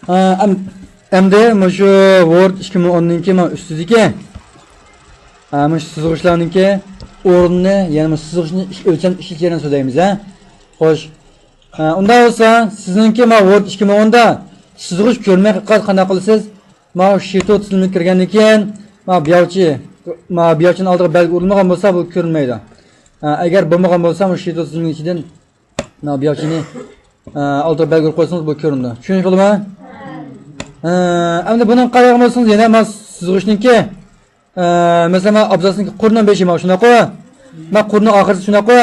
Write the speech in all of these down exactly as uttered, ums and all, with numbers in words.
ھە، ئەم-، ئەمدى مۇشۇ ۋورد ئىككى مىڭ ئوننىڭكى مانا ئۈستىدىكى، ھە، مۇشۇ سىزغۇچلارنىڭكى ئورنىنى، يەنى مۇشۇ سىزغۇچنى ئىش-، ئۆلچەم ئىشلىتىش جەريانىدا سۆزلەيمىز، ھە. خوش. ھە، ئۇنداق بولسا، سىزنىڭكى مانا ۋورد ئىككى مىڭ ئوندا سىزغۇچ كۆرمەي قالسا قانداق قىلىسىز؟ مانا شىتو تىزىملىككە كىرگەندىن كېيىن، مانا بياۋچى، مانا بياۋچىنىڭ ئالدىغا بەلگە ئۇرۇلمىغان بولسا، بۇ كۆرۈنمەيدۇ. ھە، ئەگەر بولمىغان بولسا، مۇشۇ شىتو تىزىملىكى ئىچىدىن مانا بياۋچىنى، ئە، ئالدىغا بەلگە ئۇرۇپ قويسىڭىز، بۇ كۆرۈنىدۇ. چۈشىنىشكە بولدىما؟ ئە، ئەمدى بۇنىڭ قارايدىغان بولسىڭىز، يەنە مانا سىزغۇچنىڭكى، ئە، مەسىلەن، مانا ئابزاسنىڭكى قۇرنىڭ بېشى مانا شۇنداققۇ؟ مانا قۇرنىڭ ئاخىرىسى شۇنداققۇ؟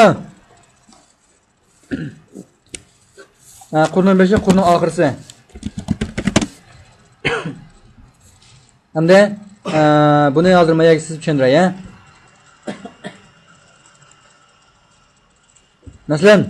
ئە، قۇرنىڭ بېشى، قۇرنىڭ ئاخىرىسى. ئەمدى، ئە، بۇنى ھازىر ماياگە سىزىپ چۈشەندۈرەي، ھە؟ مەسىلەن،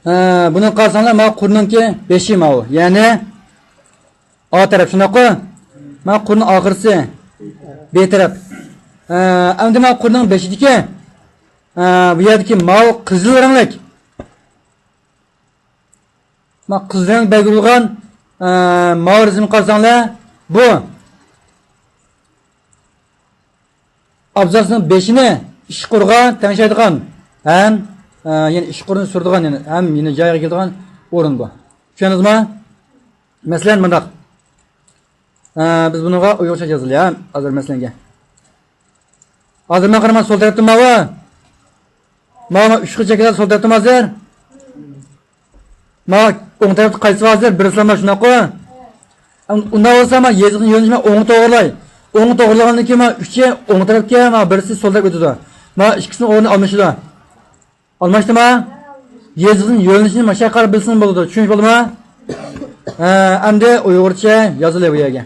ھە، بۇنى قارىساڭلار، ماۋۇ قۇرنىڭكى بېشى ماۋۇ. يەنى ئا تەرەپ، شۇنداققۇ؟ ماۋۇ قۇرنىڭ ئاخىرىسى بى تەرەپ. ھە، ئەمدى ماۋۇ قۇرنىڭ بېشىدىكى، ھە، بۇ يەردىكى ماۋۇ قىزىل رەڭلىك. ماۋۇ قىزىل رەڭ بەلگىلىگەن، ئە، ماۋۇ رەسىمگە قارىساڭلار، بۇ ئابزاسنىڭ بېشىنى ئىشقۇرغا تەڭشەيدىغان ھەم، ئە، يەنى ئىشقۇرنى سۈرىدىغان، يەنى ھەم يەنە جايىغا كېلىدىغان ئورۇن بۇ. چۈشەندىڭىزمۇ؟ مەسىلەن، مۇنداق. ئە، بىز بۇنىڭغا ئۇيغۇرچە يازىلى، ھە، ھازىر مەسىلەنگە. ھازىر ماڭا قارىما، سول تەرەپتە ماۋۇ. ماۋۇ ئۈچ خىل چەكلەر سول تەرەپتىمۇ ھازىر؟ ماۋۇ ئوڭ تەرەپتە قايسى بار ھازىر؟ بىرسىلا مانا شۇنداققۇ؟ ئۇنداق بولسا، مانا يېزىقنىڭ يۆنىلىشىنى ئوڭغا توغرىلاي. ئوڭغا توغرىلىغاندىن كېيىن، مانا ئۈچى ئوڭ تەرەپكە، مانا بىرسى سول تەرەپكە ئۆتىدۇ. مانا ئىككىسىنىڭ ئورنى ئالمىشىدۇ. ئالماشتىما؟ يېزىقنىڭ يۆنىلىشىنى مانا شۇ يەرگە قاراپ بىلسىڭىز بولىدۇ. چۈشىنىشكە بولدىما؟ ھە، ئەمدى ئۇيغۇرچە يازىلى بۇ يەرگە.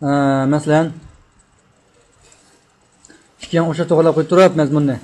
ئە، مەسىلەن، ئىككىيىڭ ئوخشاش توغرىلاپ قويۇپ تۇرۇپ مەزمۇننى.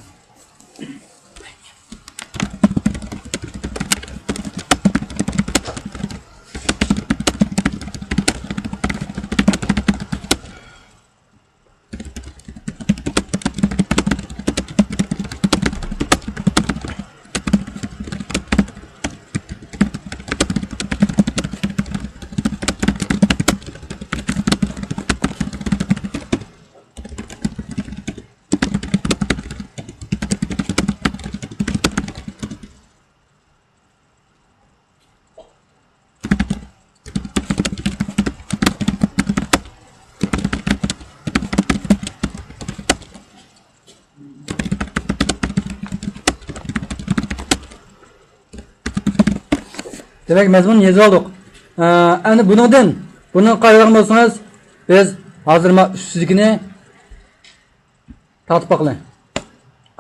دېمەك، مەزمۇننى يېزىۋالدۇق. ئە، ئەمدى بۇنىڭدىن، بۇنى قايتۇرغان بولسىڭىز، بىز ھازىر ما ئۈستىدىكىنى تارتىپ باقىلى.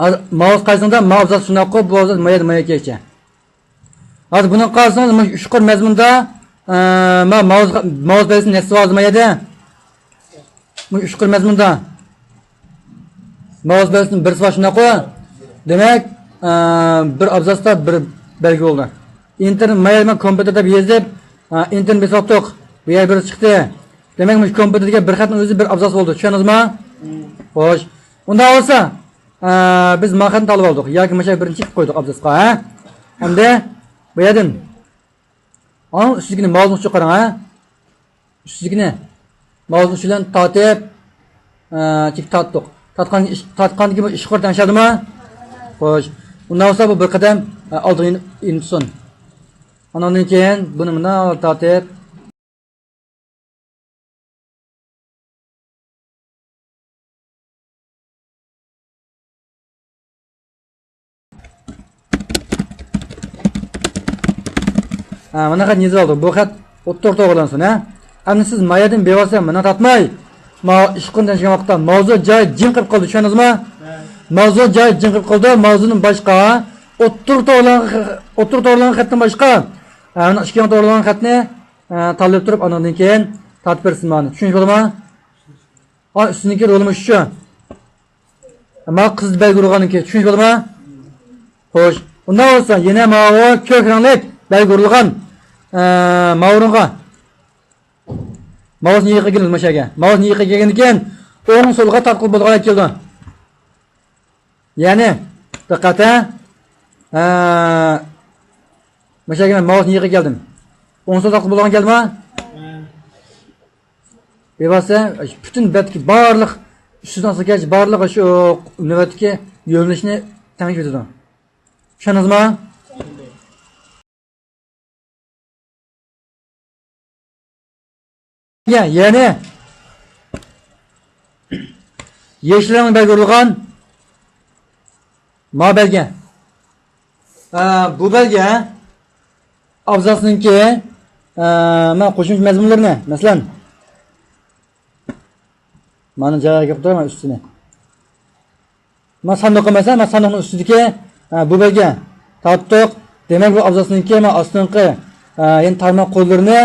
ھازىر ماۋۇ قايسىڭدا، ماۋۇ ئابزاس شۇنداققۇ، بۇ ئابزاس مايا، مايا كەيچە. ھازىر بۇنى قارىسىڭىز، مۇشۇ ئۈچ قۇر مەزمۇندا، ئە، ما-، ماۋۇس، ماۋۇس بەلگىسىنى نەچچىسى بار ھازىر ما يەردە؟ مۇشۇ ئۈچ قۇر مەزمۇندا ماۋۇس بەلگىسىنىڭ بىرسى بار شۇنداققۇ؟ دېمەك، ئە، بىر ئابزاستا بىر بەلگە بولدى. ئىنتېر ما يەردە مەن كومپيۇتېر دەپ يېزىپ، ئە، ئىنتېرنى بېسىۋاتتۇق. بۇ يەر بىرسى چىقتى. دېمەك، مۇشۇ كومپيۇتېردىكى بىر خەتنىڭ ئۆزى بىر ئابزاس بولدى. چۈشەندىڭىزمۇ؟ خوش. ئۇنداق بولسا، ئە، بىز ما خەتنى تاللىۋالدۇق ياكى مۇشۇ بىرىنچى قىلىپ قويدۇق ئابزاسقا، ھە؟ ئەمدى بۇ يەردىن ئاڭ ئۈستىدىكىنى ماۋزۇنىڭ ئۈستىگە قاراڭ، ھە. ئۈستىدىكىنى ماۋزۇنىڭ ئۈستى بىلەن تارتىپ، ئە، تىك تارتتۇق. تارتقان، تارتقاندىن كېيىن بۇ ئىشقا قۇر تەڭشەلدىمۇ؟ خوش. ئۇنداق بولسا بۇ بىر قەدەم، ئە، ئالدىغا يېنىپ، يېنىپ تۇرسۇن. ئاندىن كېيىن بۇنى مۇنداق تارتىپ، ھە، مانا خەتنى يېزىپ ئالدىم. بۇ خەت ئوتتۇرا توغرىلانسۇن، ھە. ئەمدى سىز ما يەردىن بىۋاسىتە مانا تارتماي، ما ئىشقا قۇرنى تەڭشىگەن ۋاقىتتا ماۋزۇ جايى جىم قېلىپ قالدى، چۈشەندىڭىزمۇ؟ ھە. ماۋزۇ جايى جىم قېلىپ قالدى. ماۋزۇدىن باشقا ئوتتۇرا توغرىلانغان، ئوتتۇرا توغرىلانغان خەتتىن باشقا، ھە، مانا ئىككى يان توغرىلانغان خەتنى، ھە، تاللاپ تۇرۇپ، ئاندىن كېيىن تارتىپ بېرىسىز مانا. چۈشىنىشكە بولدىمۇ؟ ھە، ئۈستىدىكى رولىمۇ شۇ. ماۋۇ قىزىل بەلگە ئۇرۇلغاندىن كېيىن چۈشىنىش بولدىمۇ؟ خوش. ئۇنداق بولسا يەنە ماۋۇ كۆك رەڭلىك بەلگە ئۇرۇلغان، ئە، ماۋۇ ئورۇنغا ماۋۇسنى يېقىپ كېلىمىز مۇشۇ يەرگە. ماۋۇسنى يېقىپ كەلگەندىن كېيىن ئوڭ سولغا تارتقىلى بولىدىغان كېلىدۇ. يەنى دىققەت، ھە. ئە، مۇشۇ يەرگە مەن ماۋۇسنى يېقىپ كەلدىم. ئوڭ سول تارتقىلى بولىدىغان كەلدىمۇ؟ بىۋاسىتە پۈتۈن بەتتىكى بارلىق ئۈستىدىن ئاستىغىچە بارلىق شۇ نۆۋەتتىكى يۆنىلىشنى تەڭشىۋېتىدۇ. چۈشەندىڭىزمۇ؟ يە-، يەنى يېشىل رەڭ بەلگە ئۇرۇلغان ما بەلگە. ئە، بۇ بەلگە ئابزاسنىڭكى، ئە، مانا قوشۇمچە مەزمۇنلىرىنى، مەسىلەن، مانا جايىغا قويۇپ تۇرىمەن ئۈستىنى. مانا ساندۇققا، مەسىلەن، مانا ساندۇقنىڭ ئۈستىدىكى، ئە، بۇ بەلگە تارتتۇق. دېمەك، بۇ ئابزاسنىڭكى مانا ئاستىنقى، ئە، يەنى تارماق قۇرلىرىنى،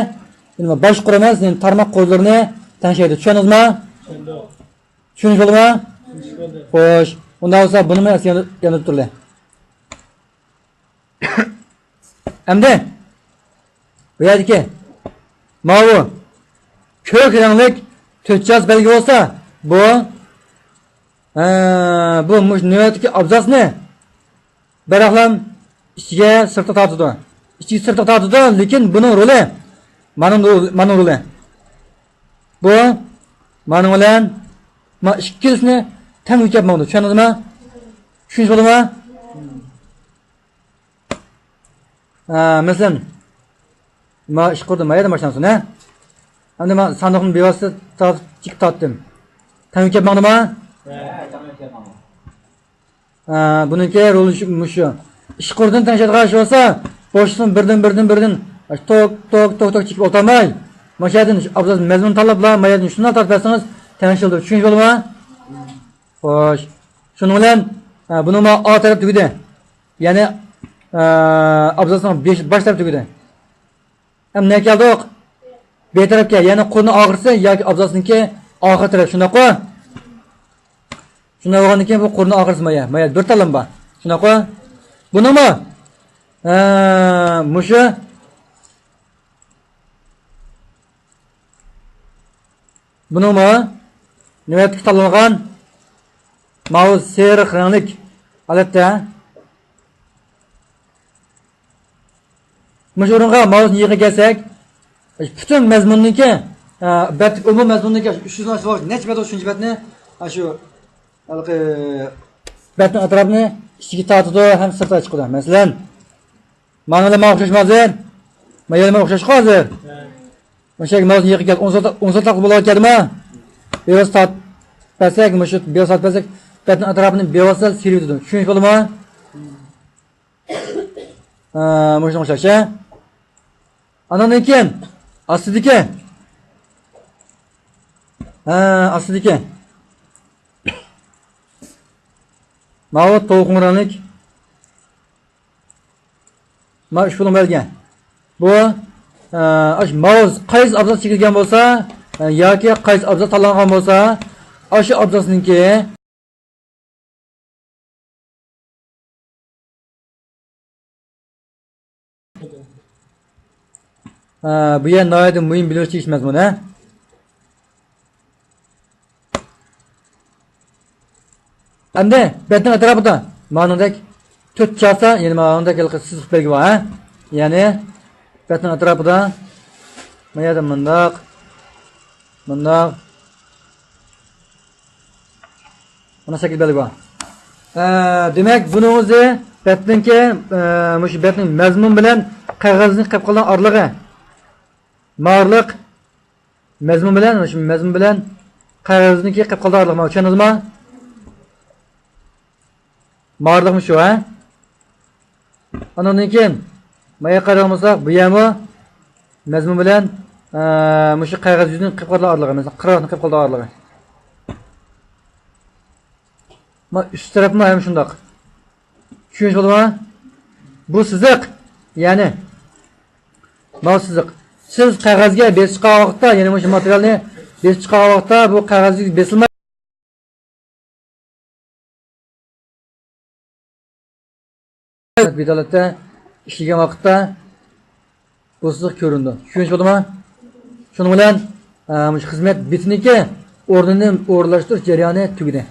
يەنى باشقۇرۇش ئەمەس، يەنى تارماق قۇرلىرىنى تەڭشەيدۇ. چۈشەندىڭىزمۇ؟ چۈشەندۇق. چۈشىنىش بولدىمۇ؟ چۈشىنىش بولدى. خوش. ئۇنداق بولسا بۇنىمۇ ئەسلى يەنە، يەنە تۇرلى. ئەمدى بۇ يەردىكى ماۋۇ كۆك رەڭلىك تۆت چاسا بەلگە بولسا، بۇ، ئە، بۇ مۇشۇ نۆۋەتتىكى ئابزاسنى بىراقلام ئىچىگە سىرتقا تارتىدۇ. ئىچىگە سىرتقا تارتىدۇ، لېكىن بۇنىڭ رولى مانىڭ رولى، مانىڭ رولى. بۇ مانىڭ بىلەن ما ئىككىلىسىنى تەڭ يۆگەپ ماڭىدۇ. چۈشەندىڭىزمۇ؟ چۈشىنىش بولدىمۇ؟ ئە، مەسىلەن، ما ئىش قۇردۇم، ما يەردىن باشلانسۇن، ھە؟ ئەمدى ما ساندۇقنى بىۋاسىتە تارتىپ، چېكىپ تارتتىم. تەڭ يۆگەپ ماڭدىمۇ؟ ھە، تەڭ يۆگەپ ماڭدىم. ئە، بۇنىڭكى رولى شۇ، مۇشۇ. ئىش قۇردىن تەڭشەيدىغان ئىش بولسا، بوشلۇقتىن بىردىن، بىردىن، بىردىن، توك، توك، توك، توك چېكىپ ئولتۇرماي، ماشۇ يەردىن شۇ ئابزاس مەزمۇنىنى تاللاپلا، ما يەردىن شۇنداق تارتىپ بەرسىڭىز، تەڭشىلىدۇ. چۈشىنىش بولدىمۇ؟ خوش. شۇنىڭ بىلەن، ئە، بۇنىڭ ما ئا تەرەپ تۈگىدى. يەنى، ئە، ئابزاسنىڭ بېش-، باش تەرەپ تۈگىدى. ئەمدى نەگە كەلدۇق؟ بى تەرەپكە، يەنى قۇرنىڭ ئاخىرىسى ياكى ئابزاسنىڭكى ئاخىرى تەرەپ، شۇنداققۇ؟ شۇنداق بولغاندىن كېيىن بۇ قۇرنىڭ ئاخىرىسى مايا، مايا بىر تاللام بار. شۇنداققۇ؟ بۇنىڭمۇ، ئە، مۇشۇ، بۇنىڭمۇ نۆۋەتتىكى تاللانغان ماۋۇ سېرىق رەڭلىك ھالەتتە مۇشۇ ئورۇنغا ماۋۇسنى يېقىن كەلسەك، پۈتۈن مەزمۇننىڭكى، ئە، بەت-، ئومۇمىي مەزمۇننىڭكى ئۈچ يۈز نەچچە بەت، شۇنچە بەتنى، ئە، شۇ ھېلىقى بەتنىڭ ئەتراپىنى ئىچىگە تارتىدۇ ھەم سىرتىغا چىقىدۇ. مەسىلەن، مانا بىلەن مانا ئوخشاشمۇ ھازىر؟ مانا يەنە ئوخشاشقۇ ھازىر؟ مۇشۇ يەرگە ماۋۇسنى يېقىن كەلدى. ئوڭ سول تا-، ئوڭ سول تاقا بولغان كەلدىمۇ؟ بىۋاسىتە تارتىپ بەرسەك، مۇشۇ بىۋاسىتە تارتىپ بەرسەك، بەتنىڭ ئەتراپىنى بىۋاسىتە سىيرىۋېتىدۇ. چۈشىنىش بولدىمۇ؟ ھە، مۇشۇنىڭغا ئوخشاش، ھە؟ ئاناندىن كېيىن ئاستىدىكى، ھە، ئاستىدىكى ماۋۇ توخۇ رەڭلىك، مانا ئۈچ بۇلۇڭ بەلگە. بۇ، ئە، ئاشۇ ماۋۇس قايسى ئابزاس چېكىلگەن بولسا، ئە، ياكى قايسى ئابزاس تاللانغان بولسا، ئاشۇ ئابزاسنىڭكى ھە، بۇ يەر ناھايىتى مۇھىم بىلىۋېلىش تېگىشلىك مەزمۇن، ھە. ئەمدى بەتنىڭ ئەتراپىدا مانىڭدەك تۆت چاسا، يەنى مانىڭدەك ھېلىقى سىزىق بەلگە بار، ھە. يەنى بەتنىڭ ئەتراپىدا ما يەردە مۇنداق، مۇنداق، مانا شەكىل بەلگە بار. ئە، دېمەك، بۇنىڭ ئۆزى بەتنىڭكى، ئە، مۇشۇ بەتنىڭ مەزمۇن بىلەن قەغەزنىڭ قېلىپ قالغان ئارىلىقى. ماۋۇ ئارىلىق مەزمۇن بىلەن، مۇشۇ مەزمۇن بىلەن قەغەزنىڭكى قېلىپ قالغان ئارىلىق. ماۋۇ چۈشەندىڭىزمۇ؟ ماۋۇ ئارىلىقمۇ شۇ، ھە؟ ئاندىن كېيىن، مايا قارىغان بولساق، بۇ يەرمۇ مەزمۇن بىلەن، ئە، مۇشۇ قەغەز يۈزىنىڭ قېلىپ قالغان ئارىلىقى، مەسىلەن، قىرغاقنىڭ قېلىپ قالغان ئارىلىقى. ما ئۈست تەرەپمۇ ھەم شۇنداق. چۈشىنىش بولدىمۇ؟ بۇ سىزىق، يەنى، ماۋۇ سىزىق. سىز قەغەزگە بېسىپ چىققان ۋاقىتتا، يەنى مۇشۇ ماتېرىيالنى بېسىپ چىققان ۋاقىتتا، بۇ قەغەز بېسىلماي بىدالەتتە ئىشلىگەن ۋاقىتتا بۇ سىزىق كۆرۈنىدۇ. چۈشىنىش بولدىمۇ؟ شۇنىڭ بىلەن، ئە، مۇشۇ خىزمەت بېتىنىڭكى ئورنىنى ئورۇنلاشتۇرۇش جەريانى تۈگىدى.